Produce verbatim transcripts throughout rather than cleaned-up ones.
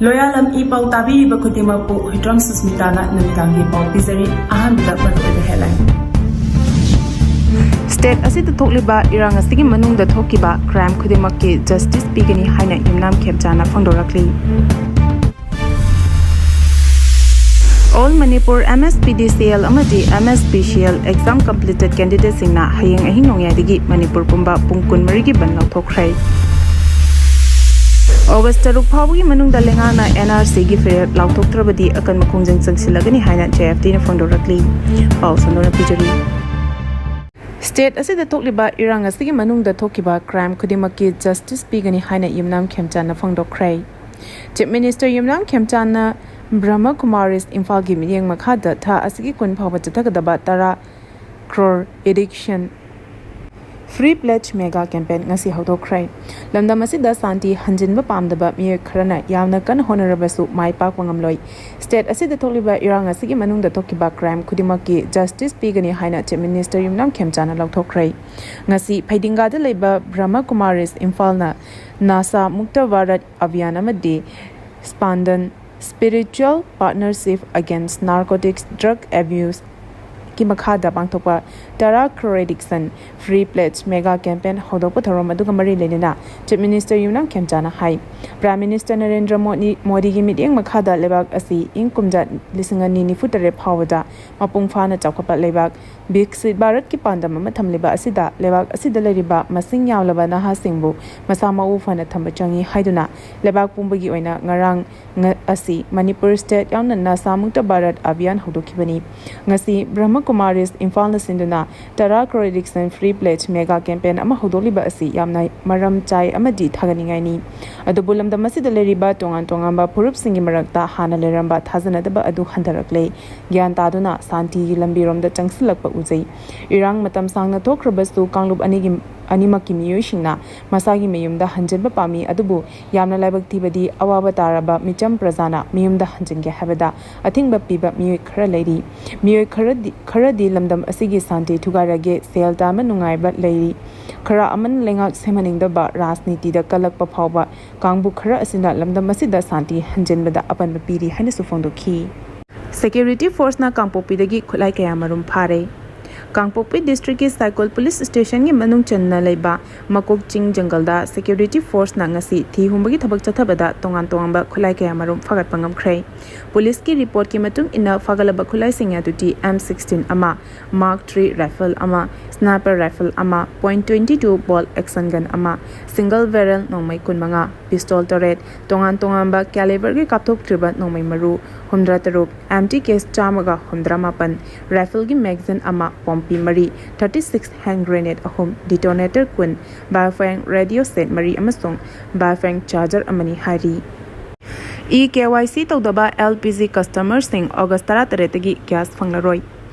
ꯂꯣꯌꯥꯂꯝ E ꯄꯥꯎ ꯇꯥꯕꯤꯔꯤꯕ ꯈꯨꯗꯤꯡꯃꯛꯄꯨ ꯍꯨꯏꯗ꯭ꯔꯣꯝ ꯁꯨꯁꯃꯤꯇꯥꯅ ꯅꯨꯃꯤꯗꯥꯡꯒꯤ ꯄꯥꯎ ꯄꯤꯖꯔꯤ꯫ ꯑꯍꯥꯟꯕꯗ ꯃꯔꯨꯑꯣꯏꯕ headline꯫ State ꯑꯁꯤꯗ ꯊꯣꯛꯂꯤꯕ ꯏꯔꯥꯡ ꯑꯁꯤꯒꯤ ꯃꯅꯨꯡꯗ ꯊꯣꯛꯈꯤꯕ crime ꯈꯨꯗꯤꯡꯃꯛꯀꯤ justice ꯄꯤꯒꯅꯤ ꯍꯥꯏꯅ ꯌꯨꯝꯅꯥꯝ ꯈꯦꯝꯆꯥꯅ ꯐꯣꯡꯗꯣꯔꯛꯂꯤ꯫ All Manipur MSPDCL ꯑꯃꯗꯤ MSPCL exam completed candidateꯁꯤꯡꯅ ꯍꯌꯦꯡ ꯑꯍꯤꯡ ꯅꯣꯡꯌꯥꯏꯗꯒꯤ ꯃꯅꯤꯄꯨꯔ ꯄꯨꯝꯕ ꯄꯨꯡ ꯀꯨꯟꯃꯔꯤꯒꯤ ꯕꯟ ꯂꯥꯎꯊꯣꯛꯈ꯭ꯔꯦ꯫ August ꯇꯔꯨꯛ ꯐꯥꯎꯕꯒꯤ ꯃꯅꯨꯡꯗ ꯂꯩꯉꯥꯛꯅ NRCꯒꯤ ꯐꯤꯔꯦꯞ ꯂꯥꯎꯊꯣꯛꯇ꯭ꯔꯕꯗꯤ ꯑꯀꯟꯕ ꯈꯣꯡꯖꯪ ꯆꯪꯁꯤꯜꯂꯒꯅꯤ ꯍꯥꯏꯅ JFDꯅ ꯐꯣꯡꯗꯣꯔꯛꯂꯤ꯫ ꯄꯥꯎ ꯁꯟꯗꯣꯛꯅ ꯄꯤꯖꯔꯤ꯫ State ꯑꯁꯤꯗ ꯊꯣꯛꯂꯤꯕ ꯏꯔꯥꯡ ꯑꯁꯤꯒꯤ ꯃꯅꯨꯡꯗ ꯊꯣꯛꯈꯤꯕ crime ꯈꯨꯗꯤꯡꯃꯛꯀꯤ justice ꯄꯤꯒꯅꯤ ꯍꯥꯏꯅ ꯌꯨꯝꯅꯥꯝ ꯈꯦꯝꯆꯥꯅ ꯐꯣꯡꯗꯣꯛꯈ꯭ꯔꯦ꯫ Chief Minister ꯌꯨꯝꯅꯥꯝ ꯈꯦꯝꯆꯥꯅ Brahma Kumaris ꯏꯝꯐꯥꯜꯒꯤ ꯃꯤꯠꯌꯦꯡ ꯃꯈꯥꯗ ꯊꯥ ꯑꯁꯤꯒꯤ ꯀꯨꯟ ꯐꯥꯎꯕ ꯆꯠꯊꯒꯗꯕ ꯇꯔꯥ crore eviction free pledge mega campaign ꯉꯁꯤ ꯍꯧꯗꯣꯛꯈ꯭ꯔꯦ꯫ ꯂꯝꯗꯝ ꯑꯁꯤꯗ ꯁꯥꯟꯇꯤ ꯍꯟꯖꯤꯟꯕ ꯄꯥꯝꯗꯕ ꯃꯤꯑꯣꯏ ꯈꯔꯅ ꯌꯥꯝꯅ ꯀꯟꯅ ꯍꯣꯠꯅꯔꯕꯁꯨ ꯃꯥꯏ ꯄꯥꯛꯄ ꯉꯝꯂꯣꯏ꯫ State ꯑꯁꯤꯗ ꯊꯣꯛꯂꯤꯕ ꯏꯔꯥꯡ ꯑꯁꯤꯒꯤ ꯃꯅꯨꯡꯗ ꯊꯣꯛꯈꯤꯕ crime ꯈꯨꯗꯤꯡꯃꯛꯀꯤ justice ꯄꯤꯒꯅꯤ ꯍꯥꯏꯅ Chief Minister ꯌꯨꯝꯅꯥꯝ ꯈꯦꯝꯆꯥꯅ ꯂꯥꯎꯊꯣꯛꯈ꯭ꯔꯦ꯫ ꯉꯁꯤ ꯐꯩꯗꯤꯡꯒꯥꯗ ꯂꯩꯕ Brahma Kumaris ꯏꯝꯐꯥꯜꯅ Nasha Mukta Bharat Abhiyan ꯑꯃꯗꯤ Spandan Spiritual Partnership Against Narcotics Drug Abuse ꯀꯤ ꯃꯈꯥꯗ ꯄꯥꯡꯊꯣꯛꯄ ꯇꯔꯥ crore eviction free pledge mega campaign ꯍꯧꯗꯣꯛꯄ ꯊꯧꯔꯝ ꯑꯗꯨꯒ ꯃꯔꯤ ꯂꯩꯅꯅ Chief Minister ꯌꯨꯝꯅꯥꯝ ꯈꯦꯝꯆꯥꯅ ꯍꯥꯏ, Prime Minister ꯅꯔꯦꯟꯗ꯭ꯔ ꯃꯣꯗꯤ, ꯃꯣꯗꯤꯒꯤ ꯃꯤꯠꯌꯦꯡ ꯃꯈꯥꯗ ꯂꯩꯕꯥꯛ ꯑꯁꯤ ꯏꯪ ꯀꯨꯝꯖꯥ ꯂꯤꯁꯤꯡ ꯑꯅꯤ ꯅꯤꯐꯨ ꯇꯔꯦꯠ ꯐꯥꯎꯕꯗ ꯃꯄꯨꯡ ꯐꯥꯅ ꯆꯥꯎꯈꯠꯄ ꯂꯩꯕꯥꯛ, ꯕꯤꯛꯁꯤꯠ ꯚꯥꯔꯠꯀꯤ ꯄꯥꯟꯗꯝ ꯑꯃ ꯊꯝꯂꯤꯕ ꯑꯁꯤꯗ ꯂꯩꯕꯥꯛ ꯑꯁꯤꯗ ꯂꯩꯔꯤꯕ ꯃꯁꯤꯡ ꯌꯥꯝꯂꯕ ꯅꯍꯥꯁꯤꯡꯕꯨ ꯃꯁꯥ ꯃꯎ ꯐꯅ ꯊꯝꯕ ꯆꯪꯏ ꯍꯥꯏꯗꯨꯅ ꯂꯩꯕꯥꯛ ꯄꯨꯝꯕꯒꯤ ꯑꯣꯏꯅ ꯉꯔꯥꯡ ꯉ-, ꯑꯁꯤ ꯃꯅꯤꯄꯨꯔ state ꯌꯥꯎꯅ Nasha Mukta Bharat Abhiyan ꯍꯧꯗꯣꯛꯈꯤꯕꯅꯤ꯫ ꯉꯁꯤ Brahma Kumaris ꯏꯝꯐꯥꯜꯅ ꯁꯤꯟꯗꯨꯅ ꯇꯔꯥ crore eviction free pledge mega campaign ꯑꯃ ꯍꯧꯗꯣꯛꯂꯤꯕ ꯑꯁꯤ ꯌꯥꯝꯅ ꯃꯔꯝ ꯆꯥꯏ ꯑꯃꯗꯤ ꯊꯥꯒꯠꯅꯤꯡꯉꯥꯏꯅꯤ꯫ ꯑꯗꯨꯕꯨ ꯂꯝꯗꯝ ꯑꯁꯤꯗ ꯂꯩꯔꯤꯕ ꯇꯣꯉꯥꯟ ꯇꯣꯉꯥꯟꯕ ꯐꯨꯔꯨꯞꯁꯤꯡꯒꯤ ꯃꯔꯛꯇ ꯍꯥꯟꯅ ꯂꯩꯔꯝꯕ ꯊꯥꯖꯅꯗꯕ ꯑꯗꯨ ꯍꯟꯊꯔꯛꯂꯦ꯫ ꯒ꯭ꯌꯥꯟ ꯇꯥꯗꯨꯅ ꯁꯥꯟꯇꯤꯒꯤ ꯂꯝꯕꯤꯔꯣꯝꯗ ꯆꯪꯁꯤꯜꯂꯛꯄ ꯎꯖꯩ꯫ ꯏꯔꯥꯡ ꯃꯇꯝ ꯁꯥꯡꯅ ꯊꯣꯛꯈ꯭ꯔꯕꯁꯨ ꯀꯥꯡꯂꯨꯞ ꯑꯅꯤꯒꯤ, ꯑꯅꯤꯃꯛꯀꯤ ꯃꯤꯑꯣꯏꯁꯤꯡꯅ ꯃꯁꯥꯒꯤ ꯃꯌꯨꯝꯗ ꯍꯟꯖꯤꯟꯕ ꯄꯥꯝꯃꯤ, ꯑꯗꯨꯕꯨ ꯌꯥꯝꯅ ꯂꯥꯏꯕꯛ ꯊꯤꯕꯗꯤ ꯑꯋꯥꯕ ꯇꯥꯔꯕ ꯃꯤꯆꯝ ꯄ꯭ꯔꯖꯥꯅ ꯃꯌꯨꯝꯗ ꯍꯟꯖꯤꯟꯒꯦ ꯍꯥꯏꯕꯗ ꯑꯊꯤꯡꯕ ꯄꯤꯕ ꯃꯤꯑꯣꯏ ꯈꯔ ꯂꯩꯔꯤ꯫ ꯃꯤꯑꯣꯏ ꯈꯔꯗꯤ, ꯈꯔꯗꯤ ꯂꯝꯗꯝ ꯑꯁꯤꯒꯤ ꯁꯥꯟꯇꯤ ꯊꯨꯒꯥꯏꯔꯒꯦ, ꯁꯦꯜ ꯇꯥꯟꯕ ꯅꯨꯡꯉꯥꯏꯕ ꯂꯩꯔꯤ꯫ ꯈꯔ ꯑꯃꯅ ꯂꯩꯉꯥꯛ ꯁꯦꯝꯍꯟꯅꯤꯡꯗꯕ ꯔꯥꯖꯅꯤꯇꯤꯗ ꯀꯜꯂꯛꯄ ꯐꯥꯎꯕ ꯀꯥꯡꯕꯨ ꯈꯔ ꯑꯁꯤꯅ ꯂꯝꯗꯝ ꯑꯁꯤꯗ ꯁꯥꯟꯇꯤ ꯍꯟꯖꯤꯟꯕꯗ ꯑꯄꯟꯕ ꯄꯤꯔꯤ ꯍꯥꯏꯅꯁꯨ ꯐꯣꯡꯗꯣꯛꯈꯤ꯫ Security Forceꯅ ꯀꯥꯡꯄꯣꯛꯄꯤꯗꯒꯤ ꯈꯨꯠꯂꯥꯏ ꯀꯌꯥ ꯃꯔꯨꯝ ꯐꯥꯔꯦ꯫ ꯀꯥꯡꯄꯣꯛꯄꯤ districtꯀꯤ ꯁꯥꯏꯀꯣꯜ police stationꯒꯤ ꯃꯅꯨꯡ ꯆꯟꯅ ꯂꯩꯕ ꯃꯀꯣꯛ ꯆꯤꯡ ꯖꯪꯒꯜꯗ Security Forceꯅ ꯉꯁꯤ ꯊꯤ ꯍꯨꯝꯕꯒꯤ ꯊꯕꯛ ꯆꯠꯊꯕꯗ ꯇꯣꯉꯥꯟ ꯇꯣꯉꯥꯟꯕ ꯈꯨꯠꯂꯥꯏ ꯀꯌꯥ ꯃꯔꯨꯝ ꯐꯥꯒꯠꯄ ꯉꯝꯈ꯭ꯔꯦ꯫ Policeꯀꯤ reportꯀꯤ ꯃꯇꯨꯡ ꯏꯟꯅ ꯐꯥꯒꯠꯂꯕ ꯈꯨꯠꯂꯥꯏꯁꯤꯡ ꯑꯗꯨꯗꯤ M sixteen ꯑꯃ, Mark three rifle ꯑꯃ, sniper rifle ꯑꯃ, point twenty two bolt action gun ꯑꯃ, single barrel ꯅꯣꯡꯃꯩ ꯀꯨꯟꯃꯉꯥ, pistol ꯇꯔꯦꯠ, ꯇꯣꯉꯥꯟ ꯇꯣꯉꯥꯟꯕ caliberꯒꯤ ꯀꯥꯞꯊꯣꯛꯇ꯭ꯔꯤꯕ ꯅꯣꯡꯃꯩ ꯃꯔꯨ ꯍꯨꯝꯗ꯭ꯔꯥ ꯇꯔꯨꯛ, empty case ꯆꯥꯝꯃꯒ ꯍꯨꯝꯗ꯭ꯔꯥ ꯃꯥꯄꯟ, rifleꯒꯤ magazine ꯑꯃ, ꯄꯣꯝꯄꯤ ꯃꯔꯤ, thirty six hand grenade ꯑꯍꯨꯝ, detonator ꯀꯨꯟ, Baofeng radio set ꯃꯔꯤ ꯑꯃꯁꯨꯡ Baofeng charger ꯑꯃꯅꯤ ꯍꯥꯏꯔꯤ꯫ E K Y C ꯇꯧꯗꯕ L P G customerꯁꯤꯡ August ꯇꯔꯥꯇꯔꯦꯠꯇꯒꯤ gas ꯐꯪꯂꯔꯣꯏ꯫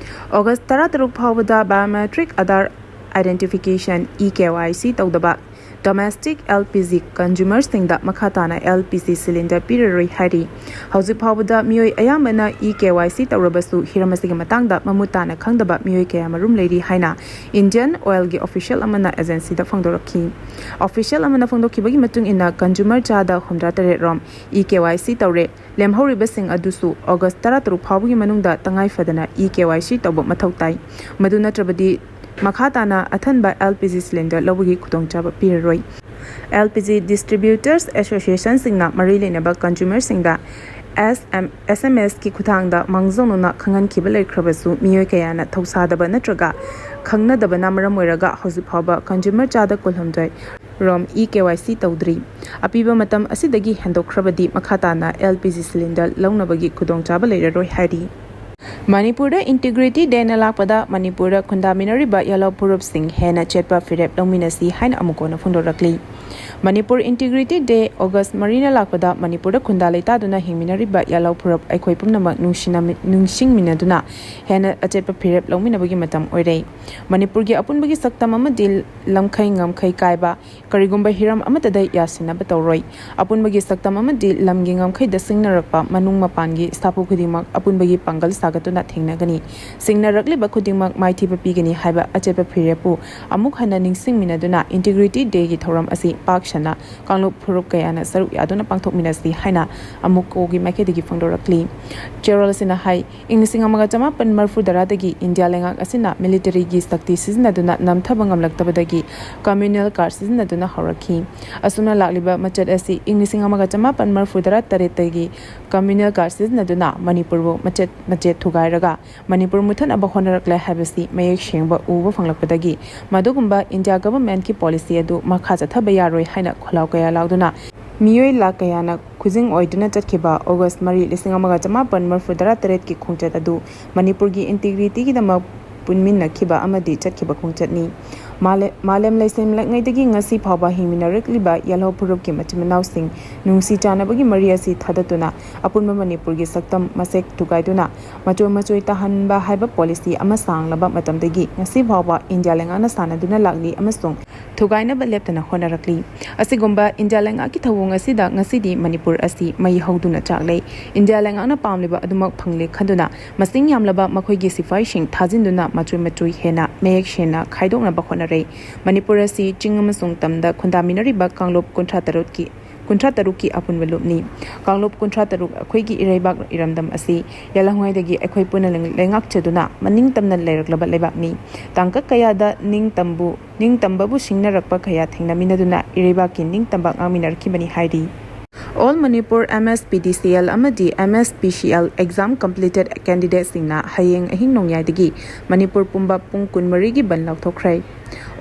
August ꯇꯔꯥꯇꯔꯨꯛ ꯐꯥꯎꯕꯗ biometric Aadhaar identification, E K Y C ꯇꯧꯗꯕ domestic L P G consumerꯁꯤꯡꯗ ꯃꯈꯥ ꯇꯥꯅ L P G cylinder ꯄꯤꯔꯔꯣꯏ ꯍꯥꯏꯔꯤ꯫ ꯍꯧꯖꯤꯛ ꯐꯥꯎꯕꯗ ꯃꯤꯑꯣꯏ ꯑꯌꯥꯝꯕꯅ E K Y C ꯇꯧꯔꯕꯁꯨ ꯍꯤꯔꯝ ꯑꯁꯤꯒꯤ ꯃꯇꯥꯡꯗ ꯃꯃꯨꯠ ꯇꯥꯅ ꯈꯪꯗꯕ ꯃꯤꯑꯣꯏ ꯀꯌꯥ ꯃꯔꯨꯝ ꯂꯩꯔꯤ ꯍꯥꯏꯅ Indian Oilꯒꯤ official ꯑꯃꯅ agencyꯗ ꯐꯣꯡꯗꯣꯔꯛꯈꯤ꯫ Official ꯑꯃꯅ ꯐꯣꯡꯗꯣꯛꯈꯤꯕꯒꯤ ꯃꯇꯨꯡ ꯏꯟꯅ consumer ꯆꯥꯗ ꯍꯨꯝꯗ꯭ꯔꯥ ꯇꯔꯦꯠ ꯔꯣꯝ E K Y C ꯇꯧꯔꯦ꯫ ꯂꯦꯝꯍꯧꯔꯤꯕꯁꯤꯡ ꯑꯗꯨꯁꯨ August ꯇꯔꯥꯇꯔꯨꯛ ꯐꯥꯎꯕꯒꯤ ꯃꯅꯨꯡꯗ ꯇꯉꯥꯏ ꯐꯗꯅ E K Y C ꯇꯧꯕ ꯃꯊꯧ ꯇꯥꯏ꯫ ꯃꯗꯨ ꯅꯠꯇ꯭ꯔꯕꯗꯤ ꯃꯈꯥ ꯇꯥꯅ ꯑꯊꯟꯕ L P G cylinder ꯂꯧꯕꯒꯤ ꯈꯨꯗꯣꯡꯆꯥꯕ ꯄꯤꯔꯔꯣꯏ꯫ L P G distributors associationꯁꯤꯡꯅ ꯃꯔꯤ ꯂꯩꯅꯕ consumerꯁꯤꯡꯗ S M, S M Sꯀꯤ ꯈꯨꯠꯊꯥꯡꯗ ꯃꯥꯡꯖꯧꯅꯅ ꯈꯪꯍꯟꯈꯤꯕ ꯂꯩꯈ꯭ꯔꯕꯁꯨ ꯃꯤꯑꯣꯏ ꯀꯌꯥꯅ ꯊꯧꯁꯥꯗꯕ ꯅꯠꯇ꯭ꯔꯒ ꯈꯪꯅꯗꯕꯅ ꯃꯔꯝ ꯑꯣꯏꯔꯒ ꯍꯧꯖꯤꯛ ꯐꯥꯎꯕ consumer ꯆꯥꯗ ꯀꯨꯟꯍꯨꯝꯗꯣꯏ ꯔꯣꯝ E K Y C ꯇꯧꯗ꯭ꯔꯤ꯫ ꯑꯄꯤꯕ ꯃꯇꯝ ꯑꯁꯤꯗꯒꯤ ꯍꯦꯟꯗꯣꯛꯈ꯭ꯔꯕꯗꯤ ꯃꯈꯥ ꯇꯥꯅ L P G cylinder ꯂꯧꯅꯕꯒꯤ ꯈꯨꯗꯣꯡꯆꯥꯕ ꯂꯩꯔꯔꯣꯏ ꯍꯥꯏꯔꯤ꯫ ꯃꯅꯤꯄꯨꯔꯗ Integrity Dayꯅ ꯂꯥꯛꯄꯗ ꯃꯅꯤꯄꯨꯔꯗ ꯈꯨꯟꯗꯥꯃꯤꯟꯅꯔꯤꯕ ꯌꯥꯂꯧ ꯐꯨꯔꯨꯞꯁꯤꯡ ꯍꯦꯟꯅ ꯆꯦꯠꯄ ꯐꯤꯔꯦꯞ ꯂꯧꯃꯤꯟꯅꯁꯤ ꯍꯥꯏꯅ ꯑꯃꯨꯛ ꯍꯟꯅ ꯐꯣꯡꯗꯣꯔꯛꯂꯤ꯫ ꯃꯅꯤꯄꯨꯔ Integrity Day August ꯃꯔꯤꯅ ꯂꯥꯛꯄꯗ ꯃꯅꯤꯄꯨꯔꯗ ꯈꯨꯟꯗꯥ ꯂꯩꯇꯥꯗꯨꯅ ꯍꯤꯡꯃꯤꯟꯅꯔꯤꯕ ꯌꯥꯂꯧ ꯐꯨꯔꯨꯞ ꯑꯩꯈꯣꯏ ꯄꯨꯝꯅꯃꯛ ꯅꯨꯡꯁꯤꯅꯃꯤ-, ꯅꯤꯡꯁꯤꯡꯃꯤꯟꯅꯗꯨꯅ ꯍꯦꯟꯅ ꯑꯆꯦꯠꯄ ꯐꯤꯔꯦꯞ ꯂꯧꯃꯤꯟꯅꯕꯒꯤ ꯃꯇꯝ ꯑꯣꯏꯔꯦ꯫ ꯃꯅꯤꯄꯨꯔꯒꯤ ꯑꯄꯨꯟꯕꯒꯤ ꯁꯛꯇꯝ ꯑꯃꯗꯤ ꯂꯝꯈꯩ ꯉꯝꯈꯩ ꯀꯥꯏꯕ, ꯀꯔꯤꯒꯨꯝꯕ ꯍꯤꯔꯝ ꯑꯃꯠꯇꯗ ꯌꯥꯁꯤꯟꯅꯕ ꯇꯧꯔꯣꯏ꯫ ꯑꯄꯨꯟꯕꯒꯤ ꯁꯛꯇꯝ ꯑꯃꯗꯤ ꯂꯝꯒꯤ ꯉꯝꯈꯩꯗ ꯁꯤꯡꯅꯔꯛꯄ ꯃꯅꯨꯡ ꯃꯄꯥꯟꯒꯤ ꯁꯥꯐꯨ ꯈꯨꯗꯤꯡꯃꯛ ꯑꯄꯨꯟꯕꯒꯤ ꯄꯥꯡꯒꯜ ꯁꯥꯒꯠꯇꯨꯅ ꯊꯦꯡꯅꯒꯅꯤ꯫ ꯁꯤꯡꯅꯔꯛꯂꯤꯕ ꯈꯨꯗꯤꯡꯃꯛ ꯃꯥꯏꯊꯤꯕ ꯄꯤꯒꯅꯤ ꯍꯥꯏꯕ ꯑꯆꯦꯠꯄ ꯐꯤꯔꯦꯞꯄꯨ ꯑꯃꯨꯛ ꯍꯟꯅ ꯅꯤꯡꯁꯤꯡꯃꯤꯟꯅꯗꯨꯅ Integrity Day ꯒꯤ ꯊꯧꯔꯝ ꯑꯁꯤ ꯄꯥꯛ ꯁꯟꯅ ꯀꯥꯡꯂꯨꯞ ꯐꯨꯔꯨꯞ ꯀꯌꯥꯅ ꯁꯔꯨꯛ ꯌꯥꯗꯨꯅ ꯄꯥꯡꯊꯣꯛꯃꯤꯟꯅꯁꯤ ꯍꯥꯏꯅ ꯑꯃꯨꯛꯀꯣꯒꯤ ꯃꯥꯏꯀꯩꯗꯒꯤ ꯐꯣꯡꯗꯣꯔꯛꯂꯤ꯫ ꯆꯦꯔꯣꯜ ꯑꯁꯤꯅ ꯍꯥꯏ, ꯏꯪ ꯂꯤꯁꯤꯡ ꯑꯃꯒ ꯆꯃꯥꯄꯟ ꯃꯔꯤꯐꯨ ꯇꯔꯥꯗꯒꯤ ꯏꯟꯗꯤꯌꯥ ꯂꯩꯉꯥꯛ ꯑꯁꯤꯅ military ꯒꯤ ꯁꯛꯇꯤ ꯁꯤꯖꯤꯟꯅꯗꯨꯅ ꯅꯝꯊꯕ ꯉꯝꯂꯛꯇꯕꯗꯒꯤ communal card ꯁꯤꯖꯤꯟꯅꯗꯨꯅ ꯍꯧꯔꯛꯈꯤ꯫ ꯑꯁꯨꯝꯅ ꯂꯥꯛꯂꯤꯕ ꯃꯆꯠ ꯑꯁꯤ ꯏꯪ ꯂꯤꯁꯤꯡ ꯑꯃꯒ ꯆꯃꯥꯄꯟ ꯃꯔꯤꯐꯨ ꯇꯔꯥ ꯇꯔꯦꯠꯇꯒꯤ communal card ꯁꯤꯖꯤꯟꯅꯗꯨꯅ ꯃꯅꯤꯄꯨꯔꯕꯨ ꯃꯆꯦꯠ ꯃꯆꯦꯠ ꯊꯨꯒꯥꯏꯔꯒ ꯃꯅꯤꯄꯨꯔ ꯃꯨꯠꯊꯠꯅꯕ ꯍꯣꯠꯅꯔꯛꯂꯦ ꯍꯥꯏꯕꯁꯤ ꯃꯌꯦꯛ ꯁꯦꯡꯕ ꯎꯕ ꯐꯪꯂꯛꯄꯗꯒꯤ ꯃꯗꯨꯒꯨꯝꯕ ꯏꯟꯗꯤꯌꯥ government ꯀꯤ policy ꯑꯗꯨ ꯃꯈꯥ ꯆꯠꯊꯕ ꯌꯥꯔꯣꯏ ꯍꯥꯏꯅ ꯈꯣꯜꯂꯥꯎ ꯀꯌꯥ ꯂꯥꯎꯗꯨꯅ ꯃꯤꯑꯣꯏ ꯂꯥꯈ ꯀꯌꯥꯅ ꯈꯨꯖꯤꯡ ꯑꯣꯏꯗꯨꯅ ꯆꯠꯈꯤꯕ ꯑꯣꯒꯁ ꯃꯔꯤ, ꯂꯤꯁꯤꯡ ꯑꯃꯒ ꯆꯃꯥꯄꯟ ꯃꯔꯤꯐꯨ ꯇꯔꯥ ꯇꯔꯦꯠꯀꯤ ꯈꯣꯡꯆꯠ ꯑꯗꯨ ꯃꯅꯤꯄꯨꯔꯒꯤ integrityꯒꯤꯗꯃꯛ ꯄꯨꯟꯃꯤꯟꯅꯈꯤꯕ ꯑꯃꯗꯤ ꯆꯠꯈꯤꯕ ꯈꯣꯡꯆꯠꯅꯤ꯫ ꯃꯥꯂꯦ-, ꯃꯥꯂꯦꯝ ꯂꯩꯁꯦꯝꯂꯛꯉꯩꯗꯒꯤ ꯉꯁꯤ ꯐꯥꯎꯕ ꯍꯤꯡꯃꯤꯟꯅꯔꯛꯂꯤꯕ ꯌꯦꯜꯍꯧ ꯐꯨꯔꯨꯞꯀꯤ ꯃꯆꯤꯟ ꯃꯅꯥꯎꯁꯤꯡ ꯅꯨꯡꯁꯤ ꯆꯥꯟꯅꯕꯒꯤ ꯃꯔꯤ ꯑꯁꯤ ꯊꯥꯗꯠꯇꯨꯅ ꯑꯄꯨꯟꯕ ꯃꯅꯤꯄꯨꯔꯒꯤ ꯁꯛꯇꯝ ꯃꯁꯦꯛ ꯊꯨꯒꯥꯏꯗꯨꯅ ꯃꯆꯣꯏ ꯃꯆꯣꯏ ꯇꯥꯍꯟꯕ ꯍꯥꯏꯕ policy ꯑꯃ ꯁꯥꯡꯂꯕ ꯃꯇꯝꯗꯒꯤ ꯉꯁꯤ ꯐꯥꯎꯕ ꯏꯟꯗꯤꯌꯥ ꯂꯩꯉꯥꯛꯅ ꯁꯥꯟꯅꯗꯨꯅ ꯂꯥꯛꯂꯤ ꯑꯃꯁꯨꯡ ꯊꯨꯒꯥꯏꯅꯕ ꯂꯦꯞꯇꯅ ꯍꯣꯠꯅꯔꯛꯂꯤ꯫ ꯑꯁꯤꯒꯨꯝꯕ ꯏꯟꯗꯤꯌꯥ ꯂꯩꯉꯥꯛꯀꯤ ꯊꯧꯑꯣꯡ ꯑꯁꯤꯗ ꯉꯁꯤꯗꯤ ꯃꯅꯤꯄꯨꯔ ꯑꯁꯤ ꯃꯩ ꯍꯧꯗꯨꯅ ꯆꯥꯛꯂꯦ꯫ ꯏꯟꯗꯤꯌꯥ ꯂꯩꯉꯥꯛꯅ ꯄꯥꯝꯂꯤꯕ ꯑꯗꯨꯃꯛ ꯐꯪꯂꯦ ꯈꯟꯗꯨꯅ ꯃꯁꯤꯡ ꯌꯥꯝꯂꯕ ꯃꯈꯣꯏꯒꯤ ꯁꯤꯐꯥꯏꯁꯤꯡ ꯊꯥꯖꯤꯟꯗꯨꯅ ꯃꯆꯣꯏ ꯃꯆꯣꯏ ꯍꯦꯟꯅ ꯃꯌꯦꯛ ꯁꯦꯡꯅ ꯈꯥꯏꯗꯣꯛꯅꯕ ꯍꯣꯠꯅꯔꯦ꯫ ꯃꯅꯤꯄꯨꯔ ꯑꯁꯤ ꯆꯤꯡ ꯑꯃꯁꯨꯡ ꯇꯝꯗ ꯈꯨꯟꯗꯥꯃꯤꯟꯅꯔꯤꯕ ꯀꯥꯡꯂꯨꯞ ꯀꯨꯟꯊ꯭ꯔꯥ ꯇꯔꯨꯛꯀꯤ, ꯀꯨꯟꯊ꯭ꯔꯥ ꯇꯔꯨꯛꯀꯤ ꯑꯄꯨꯟꯕ ꯂꯨꯞꯅꯤ꯫ ꯀꯥꯡꯂꯨꯞ ꯀꯨꯟꯊ꯭ꯔꯥ ꯇꯔꯨꯛ ꯑꯩꯈꯣꯏꯒꯤ ꯏꯔꯩꯕꯥꯛ ꯏꯔꯝꯗꯝ ꯑꯁꯤ ꯌꯦꯜꯍꯧꯉꯩꯗꯒꯤ ꯑꯩꯈꯣꯏ ꯄꯨꯟꯅ ꯂꯩꯉꯥꯛꯆꯗꯨꯅ ꯃꯅꯤꯡ ꯇꯝꯅ ꯂꯩꯔꯛꯂꯕ ꯂꯩꯕꯥꯛꯅꯤ꯫ ꯇꯥꯡꯀꯛ ꯀꯌꯥꯗ ꯅꯤꯡꯇꯝꯕꯨ, ꯅꯤꯡꯇꯝꯕꯕꯨ ꯁꯤꯡꯅꯔꯛꯄ ꯀꯌꯥ ꯊꯦꯡꯅꯃꯤꯟꯅꯗꯨꯅ ꯏꯔꯩꯕꯥꯛꯀꯤ ꯅꯤꯡꯇꯝꯕ ꯉꯥꯛꯃꯤꯟꯅꯔꯛꯈꯤꯕꯅꯤ ꯍꯥꯏꯔꯤ꯫ All Manipur MSPDCL ꯑꯃꯗꯤ MSPCL exam completed candidateꯁꯤꯡꯅ ꯍꯌꯦꯡ ꯑꯍꯤꯡ ꯅꯣꯡꯌꯥꯏꯗꯒꯤ ꯃꯅꯤꯄꯨꯔ ꯄꯨꯝꯕ ꯄꯨꯡ ꯀꯨꯟꯃꯔꯤꯒꯤ ꯕꯟ ꯂꯥꯎꯊꯣꯛꯈ꯭ꯔꯦ꯫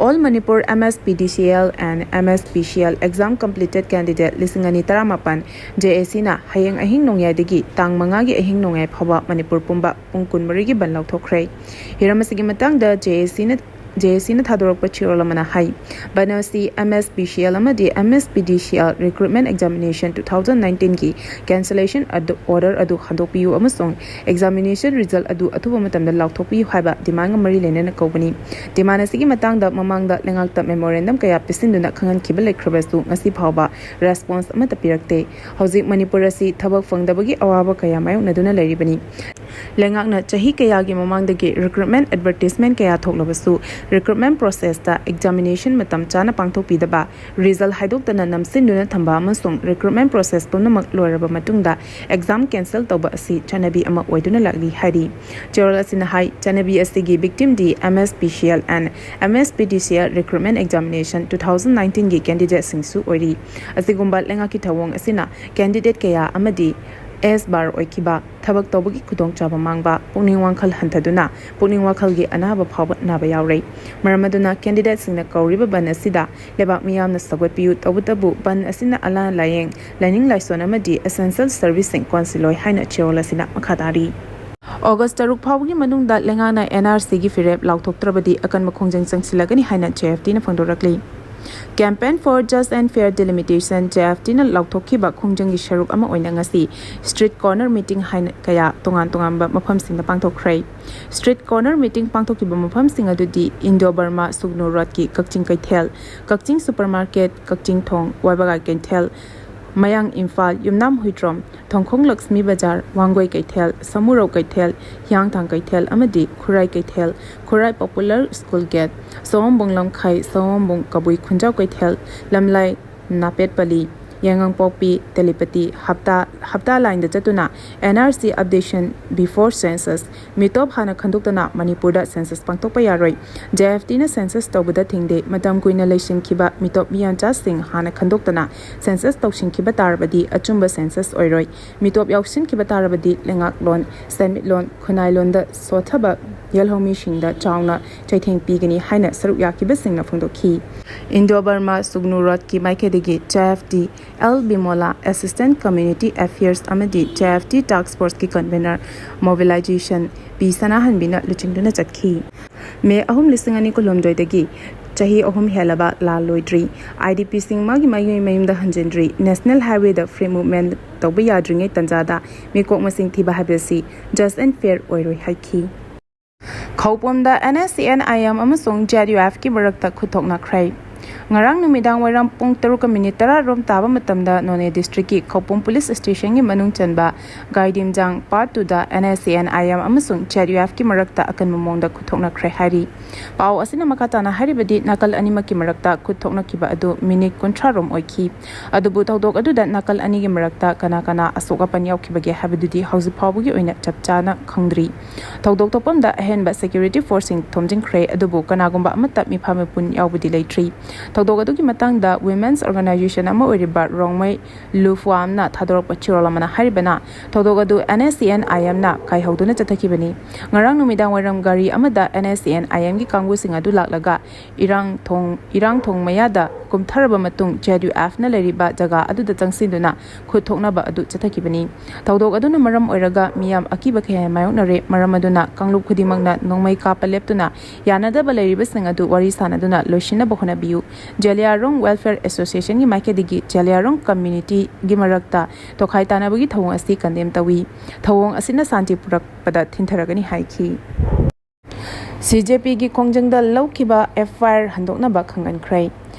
All Manipur MSPDCL and MSPCL exam completed candidate ꯂꯤꯁꯤꯡ ꯑꯅꯤ ꯇꯔꯥꯃꯥꯄꯟ JACꯅ ꯍꯌꯦꯡ ꯑꯍꯤꯡ ꯅꯣꯡꯌꯥꯏꯗꯒꯤ ꯇꯥꯡ ꯃꯉꯥꯒꯤ ꯑꯍꯤꯡ ꯅꯣꯡꯌꯥꯏ ꯐꯥꯎꯕ ꯃꯅꯤꯄꯨꯔ ꯄꯨꯝꯕ ꯄꯨꯡ ꯀꯨꯟꯃꯔꯤꯒꯤ ꯕꯟ ꯂꯥꯎꯊꯣꯛꯈ꯭ꯔꯦ꯫ ꯍꯤꯔꯝ ꯑꯁꯤꯒꯤ ꯃꯇꯥꯡꯗ JACꯅ, JACꯅ ꯊꯥꯗꯣꯔꯛꯄ ꯆꯦꯔꯣꯜ ꯑꯃꯅ ꯍꯥꯏ, ꯕꯟ ꯑꯁꯤ MSPCL ꯑꯃꯗꯤ MSPDCL recruitment examination two thousand nineteenꯒꯤ cancellation ꯑꯗꯨ, order ꯑꯗꯨ ꯍꯟꯗꯣꯛꯄꯤꯌꯨ ꯑꯃꯁꯨꯡ examination result ꯑꯗꯨ ꯑꯊꯨꯕ ꯃꯇꯝꯗ ꯂꯥꯎꯊꯣꯛꯄꯤꯌꯨ ꯍꯥꯏꯕ demandꯒ ꯃꯔꯤ ꯂꯩꯅꯅ ꯀꯧꯕꯅꯤ꯫ Demand ꯑꯁꯤꯒꯤ ꯃꯇꯥꯡꯗ ꯃꯃꯥꯡꯗ ꯂꯩꯉꯥꯛꯇ memorandum ꯀꯌꯥ ꯄꯤꯁꯤꯟꯗꯨꯅ ꯈꯪꯍꯟꯈꯤꯕ ꯂꯩꯈ꯭ꯔꯕꯁꯨ ꯉꯁꯤ ꯐꯥꯎꯕ response ꯑꯃꯠꯇ ꯄꯤꯔꯛꯇꯦ꯫ ꯍꯧꯖꯤꯛ ꯃꯅꯤꯄꯨꯔ ꯑꯁꯤ ꯊꯕꯛ ꯐꯪꯗꯕꯒꯤ ꯑꯋꯥꯕ ꯀꯌꯥ ꯃꯥꯌꯣꯛꯅꯗꯨꯅ ꯂꯩꯔꯤꯕꯅꯤ꯫ ꯂꯩꯉꯥꯛꯅ ꯆꯍꯤ ꯀꯌꯥꯒꯤ ꯃꯃꯥꯡꯗꯒꯤ recruitment advertisement ꯀꯌꯥ ꯊꯣꯛꯂꯕꯁꯨ, recruitment processꯇ examination ꯃꯇꯝ ꯆꯥꯅ ꯄꯥꯡꯊꯣꯛꯄꯤꯗꯕ, result ꯍꯥꯏꯗꯣꯛꯇꯅ ꯅꯝꯁꯤꯟꯗꯨꯅ ꯊꯝꯕ ꯑꯃꯁꯨꯡ recruitment process ꯄꯨꯝꯅꯃꯛ ꯂꯣꯏꯔꯕ ꯃꯇꯨꯡꯗ exam cancel ꯇꯧꯕ ꯑꯁꯤ ꯆꯠꯅꯕꯤ ꯑꯃ ꯑꯣꯏꯗꯨꯅ ꯂꯥꯛꯂꯤ ꯍꯥꯏꯔꯤ꯫ ꯆꯦꯔꯣꯜ ꯑꯁꯤꯅ ꯍꯥꯏ, ꯆꯠꯅꯕꯤ ꯑꯁꯤꯒꯤ victimꯗꯤ M S P C L and M S P D C L recruitment examination two thousand nineteenꯒꯤ candidateꯁꯤꯡꯁꯨ ꯑꯣꯏꯔꯤ꯫ ꯑꯁꯤꯒꯨꯝꯕ ꯂꯩꯉꯥꯛꯀꯤ ꯊꯧꯑꯣꯡ ꯑꯁꯤꯅ candidate ꯀꯌꯥ ꯑꯃꯗꯤ S bar ꯑꯣꯏꯈꯤꯕ, ꯊꯕꯛ ꯇꯧꯕꯒꯤ ꯈꯨꯗꯣꯡꯆꯥꯕ ꯃꯥꯡꯕ, ꯄꯨꯛꯅꯤꯡ ꯋꯥꯈꯜ ꯍꯟꯊꯗꯨꯅ ꯄꯨꯛꯅꯤꯡ ꯋꯥꯈꯜꯒꯤ ꯑꯅꯥꯕ ꯐꯥꯎꯕ ꯅꯥꯕ ꯌꯥꯎꯔꯦ꯫ ꯃꯔꯝ ꯑꯗꯨꯅ candidateꯁꯤꯡꯅ ꯀꯧꯔꯤꯕ ꯕꯟ ꯑꯁꯤꯗ ꯂꯩꯕꯥꯛ ꯃꯤꯌꯥꯝꯅ ꯁꯧꯒꯠꯄꯤꯌꯨ, ꯇꯧꯕꯇꯕꯨ ꯕꯟ ꯑꯁꯤꯅ ꯑꯅꯥ ꯂꯥꯌꯦꯡ, ꯂꯥꯏꯅꯤꯡ ꯂꯥꯏꯁꯣꯟ ꯑꯃꯗꯤ essential serviceꯁꯤꯡ ꯀꯣꯟꯁꯤꯜꯂꯣꯏ ꯍꯥꯏꯅ ꯆꯦꯔꯣꯜ ꯑꯁꯤꯅ ꯃꯈꯥ ꯇꯥꯔꯤ꯫ ꯑꯣꯒꯁ ꯇꯔꯨꯛ ꯐꯥꯎꯕꯒꯤ ꯃꯅꯨꯡꯗ ꯂꯩꯉꯥꯛꯅ N R Cꯒꯤ ꯐꯤꯔꯦꯞ ꯂꯥꯎꯊꯣꯛꯇ꯭ꯔꯕꯗꯤ ꯑꯀꯟꯕ ꯈꯣꯡꯖꯪ ꯆꯪꯁꯤꯜꯂꯒꯅꯤ ꯍꯥꯏꯅ J F Tꯅ ꯐꯣꯡꯗꯣꯔꯛꯂꯤ꯫ Campaign for Just and Fair Delimitation, J F Tꯅ ꯂꯥꯎꯊꯣꯛꯈꯤꯕ ꯈꯣꯡꯖꯪꯒꯤ ꯁꯔꯨꯛ ꯑꯃ ꯑꯣꯏꯅ ꯉꯁꯤ street corner meeting ꯍꯥꯏꯅ ꯀꯌꯥ ꯇꯣꯉꯥꯟ ꯇꯣꯉꯥꯟꯕ ꯃꯐꯝꯁꯤꯡꯗ ꯄꯥꯡꯊꯣꯛꯈ꯭ꯔꯦ꯫ Street corner meeting ꯄꯥꯡꯊꯣꯛꯈꯤꯕ ꯃꯐꯝꯁꯤꯡ ꯑꯗꯨꯗꯤ Indo Burma ꯁꯨꯒꯅꯨ ꯔꯣꯗꯀꯤ ꯀꯛꯆꯤꯡ ꯀꯩꯊꯦꯜ, ꯀꯛꯆꯤꯡ supermarket, ꯀꯛꯆꯤꯡ ꯊꯣꯡ, ꯋꯥꯏꯕꯒꯥꯏ ꯀꯩꯊꯦꯜ, ꯃꯌꯥꯡ ꯏꯝꯐꯥꯜ, ꯌꯨꯝꯅꯥꯝ ꯍꯨꯏꯗ꯭ꯔꯣꯝ, ꯊꯣꯡꯈꯣꯡ ꯂꯛꯁꯃꯤ ꯕꯖꯥꯔ, ꯋꯥꯡꯒꯣꯏ ꯀꯩꯊꯦꯜ, ꯁꯃꯨꯔꯧ ꯀꯩꯊꯦꯜ, ꯍꯤꯌꯥꯡꯊꯥꯡ ꯀꯩꯊꯦꯜ ꯑꯃꯗꯤ ꯈꯨꯔꯥꯏ ꯀꯩꯊꯦꯜ, ꯈꯨꯔꯥꯏ Popular School Gate, ꯁꯑꯣꯝꯕꯨꯡ ꯂꯝꯈꯥꯏ, ꯁꯑꯣꯝꯕꯨꯡ ꯀꯕꯨꯏ ꯈꯨꯟꯖꯥꯎ ꯀꯩꯊꯦꯜ, ꯂꯝꯂꯥꯏ ꯅꯥꯄꯦꯠꯄꯂꯤ, ꯌꯥꯏꯉꯪꯄꯣꯛꯄꯤ, ꯇꯦꯂꯤꯄꯇꯤ, ꯍꯞꯇꯥ, ꯍꯞꯇꯥ ꯂꯥꯏꯟꯗ ꯆꯠꯇꯨꯅ N R C updation before census, ꯃꯤꯇꯣꯞ ꯍꯥꯟꯅ ꯈꯟꯗꯣꯛꯇꯅ ꯃꯅꯤꯄꯨꯔꯗ census ꯄꯥꯡꯊꯣꯛꯄ ꯌꯥꯔꯣꯏ꯫ J F Tꯅ census ꯇꯧꯕꯗ ꯊꯤꯡꯗꯦ꯫ ꯃꯇꯝ ꯀꯨꯏꯅ ꯂꯩꯁꯤꯟꯈꯤꯕ ꯃꯤꯇꯣꯞ ꯃꯤꯌꯥꯟꯆꯥꯁꯤꯡ ꯍꯥꯟꯅ ꯈꯟꯗꯣꯛꯇꯅ census ꯇꯧꯁꯤꯟꯈꯤꯕ ꯇꯥꯔꯕꯗꯤ ꯑꯆꯨꯝꯕ census ꯑꯣꯏꯔꯣꯏ꯫ ꯃꯤꯇꯣꯞ ꯌꯥꯎꯁꯤꯟꯈꯤꯕ ꯇꯥꯔꯕꯗꯤ ꯂꯩꯉꯥꯛꯂꯣꯟ, ꯁꯦꯟꯃꯤꯠꯂꯣꯟ, ꯈꯨꯟꯅꯥꯏꯂꯣꯟꯗ ꯁꯣꯠꯊꯕ ꯌꯦꯜꯍꯧꯃꯤꯁꯤꯡꯗ ꯆꯥꯎꯅ ꯆꯩꯊꯦꯡ ꯄꯤꯒꯅꯤ ꯍꯥꯏꯅ ꯁꯔꯨꯛ ꯌꯥꯈꯤꯕꯁꯤꯡꯅ ꯐꯣꯡꯗꯣꯛꯈꯤ꯫ Indo Burma ꯁꯨꯒꯅꯨ ꯔꯣꯗꯀꯤ ꯃꯥꯏꯀꯩꯗꯒꯤ J F T L Bimola, Assistant Community Affairs ꯑꯃꯗꯤ J F T Task Forceꯀꯤ Convener, Mobilization P ꯁꯅꯥꯍꯟꯕꯤꯅ ꯂꯨꯆꯤꯡꯗꯨꯅ ꯆꯠꯈꯤ꯫ ꯃꯦ ꯑꯍꯨꯝ, ꯂꯤꯁꯤꯡ ꯑꯅꯤ ꯀꯨꯟꯍꯨꯝꯗꯣꯏꯗꯒꯤ ꯆꯍꯤ ꯑꯍꯨꯝ ꯍꯦꯜꯂꯕ ꯂꯥꯜ ꯂꯣꯏꯗ꯭ꯔꯤ, I D Pꯁꯤꯡ ꯃꯥꯒꯤ ꯃꯥꯒꯤ ꯃꯌꯨꯝꯗ ꯍꯟꯖꯤꯟꯗ꯭ꯔꯤ, National Highwayꯗ free movement ꯇꯧꯕ ꯌꯥꯗ꯭ꯔꯤꯉꯩ ꯇꯥꯟꯖꯥꯗ ꯃꯤꯀꯣꯛ ꯃꯁꯤꯡ ꯊꯤꯕ ꯍꯥꯏꯕꯁꯤ just and fair ꯑꯣꯏꯔꯣꯏ ꯍꯥꯏꯈꯤ꯫ ꯈꯧꯄꯨꯝꯗ N S C N I M ꯑꯃꯁꯨꯡ Z U F ꯀꯤ ꯃꯔꯛꯇ ꯈꯨꯠ ꯊꯣꯛꯅꯈ꯭ꯔꯦ꯫ ꯉꯔꯥꯡ ꯅꯨꯃꯤꯗꯥꯡ ꯋꯥꯏꯔꯝ ꯄꯨꯡ ꯇꯔꯨꯛꯀ ꯃꯤꯅꯤꯠ ꯇꯔꯥ ꯔꯣꯝ ꯇꯥꯕ ꯃꯇꯝꯗ ꯅꯣꯅꯦ ꯗꯤꯁꯇ꯭ꯔꯤꯛꯀꯤ ꯈꯧꯄꯨꯝ ꯄꯨꯂꯤꯁ ꯁ꯭ꯇꯦꯁꯟꯒꯤ ꯃꯅꯨꯡ ꯆꯟꯕ ꯒꯥꯏꯗꯤꯝꯖꯥꯡ ꯄꯥꯔꯠ ꯇꯨꯗ N S C N I M ꯑꯃꯁꯨꯡ ꯖꯦꯠ ꯌꯨ ꯑꯦꯐꯀꯤ ꯃꯔꯛꯇ ꯑꯀꯟꯕ ꯃꯑꯣꯡꯗ ꯈꯨꯠ ꯊꯣꯛꯅꯈ꯭ꯔꯦ ꯍꯥꯏꯔꯤ꯫ ꯄꯥꯎ ꯑꯁꯤꯅ ꯃꯈꯥ ꯇꯥꯅ ꯍꯥꯏꯔꯤꯕꯗꯤ, ꯅꯥꯀꯜ ꯑꯅꯤꯃꯛꯀꯤ ꯃꯔꯛꯇ ꯈꯨꯠ ꯊꯣꯛꯅꯈꯤꯕ ꯑꯗꯨ ꯃꯤꯅꯤꯠ ꯀꯨꯟꯊ꯭ꯔꯥ ꯔꯣꯝ ꯑꯣꯏꯈꯤ꯫ ꯑꯗꯨꯕꯨ ꯊꯧꯗꯣꯛ ꯑꯗꯨꯗ ꯅꯥꯀꯜ ꯑꯅꯤꯒꯤ ꯃꯔꯛꯇ ꯀꯅꯥ ꯀꯅꯥ ꯑꯁꯣꯛ ꯑꯄꯟ ꯌꯥꯎꯈꯤꯕꯒꯦ ꯍꯥꯏꯕꯗꯨꯗꯤ ꯍꯧꯖꯤꯛ ꯐꯥꯎꯕꯒꯤ ꯑꯣꯏꯅ ꯆꯞ ꯆꯥꯅ ꯈꯪꯗ꯭ꯔꯤ꯫ ꯊꯧꯗꯣꯛ ꯊꯣꯛꯐꯝꯗ ꯑꯍꯦꯟꯕ ꯁꯦꯀ꯭ꯌꯨꯔꯤꯇꯤ ꯐꯣꯔꯁꯁꯤꯡ ꯊꯣꯝꯖꯤꯟꯈ꯭ꯔꯦ, ꯑꯗꯨꯕꯨ ꯀꯅꯥꯒꯨꯝꯕ ꯑꯃꯠꯇ ꯃꯤꯐꯥ ꯃꯤꯄꯨꯟ ꯌꯥꯎꯕꯗꯤ ꯂꯩꯇ꯭ꯔꯤ꯫ ꯊꯧꯗꯣꯛ ꯑꯗꯨꯒꯤ ꯃꯇꯥꯡꯗ ꯋꯤꯃꯦꯟꯁ ꯑꯣꯔꯒꯅꯥꯏꯖꯦꯁꯟ ꯑꯃ ꯑꯣꯏꯔꯤꯕ ꯔꯣꯡꯃꯩ ꯂꯨꯐꯨꯋꯥꯝꯅ ꯊꯥꯗꯣꯔꯛꯄ ꯆꯦꯔꯣꯜ ꯑꯃꯅ ꯍꯥꯏꯔꯤꯕꯅ, ꯊꯧꯗꯣꯛ ꯑꯗꯨ ꯑꯦꯟ ꯑꯦꯁ ꯁꯤ ꯑꯦꯟ ꯑꯥꯏ ꯑꯦꯝꯅ ꯀꯥꯏꯍꯧꯗꯨꯅ ꯆꯠꯊꯈꯤꯕꯅꯤ꯫ ꯉꯔꯥꯡ ꯅꯨꯃꯤꯗꯥꯡ ꯋꯥꯏꯔꯝ ꯒꯥꯔꯤ ꯑꯃꯗ ꯑꯦꯟ ꯑꯦꯁ ꯁꯤ ꯑꯦꯟ ꯑꯥꯏ ꯑꯦꯝꯒꯤ ꯀꯥꯡꯕꯨꯁꯤꯡ ꯑꯗꯨ ꯂꯥꯛꯂꯒ ꯏꯔꯥꯡ ꯊꯣꯡ, ꯏꯔꯥꯡ ꯊꯣꯡ ꯃꯌꯥꯗ ꯀꯨꯝꯊꯔꯕ ꯃꯇꯨꯡ, ꯖꯦꯠ ꯌꯨ ꯑꯦꯐꯅ ꯂꯩꯔꯤꯕ ꯖꯒꯥ ꯑꯗꯨꯗ ꯆꯪꯁꯤꯟꯗꯨꯅ ꯈꯨꯠ ꯊꯣꯛꯅꯕ ꯑꯗꯨ ꯆꯠꯊꯈꯤꯕꯅꯤ꯫ ꯊꯧꯗꯣꯛ ꯑꯗꯨꯅ ꯃꯔꯝ ꯑꯣꯏꯔꯒ ꯃꯤꯌꯥꯝ ꯑꯀꯤꯕ ꯀꯌꯥ ꯃꯥꯌꯣꯛꯅꯔꯦ꯫ ꯃꯔꯝ ꯑꯗꯨꯅ ꯀꯥꯡꯂꯨꯞ ꯈꯨꯗꯤꯡꯃꯛꯅ ꯅꯣꯡꯃꯩ ꯀꯥꯞꯄ ꯂꯦꯞꯇꯨꯅ ꯌꯥꯅꯗꯕ ꯂꯩꯔꯤꯕꯁꯤꯡ ꯑꯗꯨ ꯋꯥꯔꯤ ꯁꯥꯅꯗꯨꯅ ꯂꯣꯏꯁꯤꯟꯅꯕ ꯍꯣꯠꯅꯕꯤꯌꯨ꯫ ꯖꯦꯂꯤꯌꯥꯡꯔꯣꯡ ꯋꯦꯜꯐꯤꯌꯔ ꯑꯦꯁꯣꯁꯤꯌꯦꯁꯟꯒꯤ ꯃꯥꯏꯀꯩꯗꯒꯤ ꯖꯦꯂꯤꯌꯥꯡꯔꯣꯡ ꯀꯝꯃ꯭ꯌꯨꯅꯤꯇꯤꯒꯤ ꯃꯔꯛꯇ ꯇꯣꯈꯥꯏ ꯇꯥꯅꯕꯒꯤ ꯊꯧꯑꯣꯡ ꯑꯁꯤ ꯀꯟꯗꯦꯝ ꯇꯧꯏ꯫ ꯊꯧꯑꯣꯡ ꯑꯁꯤꯅ ꯁꯥꯟꯇꯤ ꯄꯨꯔꯛꯄꯗ ꯊꯤꯟꯊꯔꯒꯅꯤ ꯍꯥꯏꯈꯤ꯫ ꯁꯤ ꯖꯦ ꯄꯤꯒꯤ ꯈꯣꯡꯖꯪꯗ ꯂꯧꯈꯤꯕ F I R ꯍꯟꯗꯣꯛꯅꯕ ꯈꯪꯍꯟꯈ꯭ꯔꯦ꯫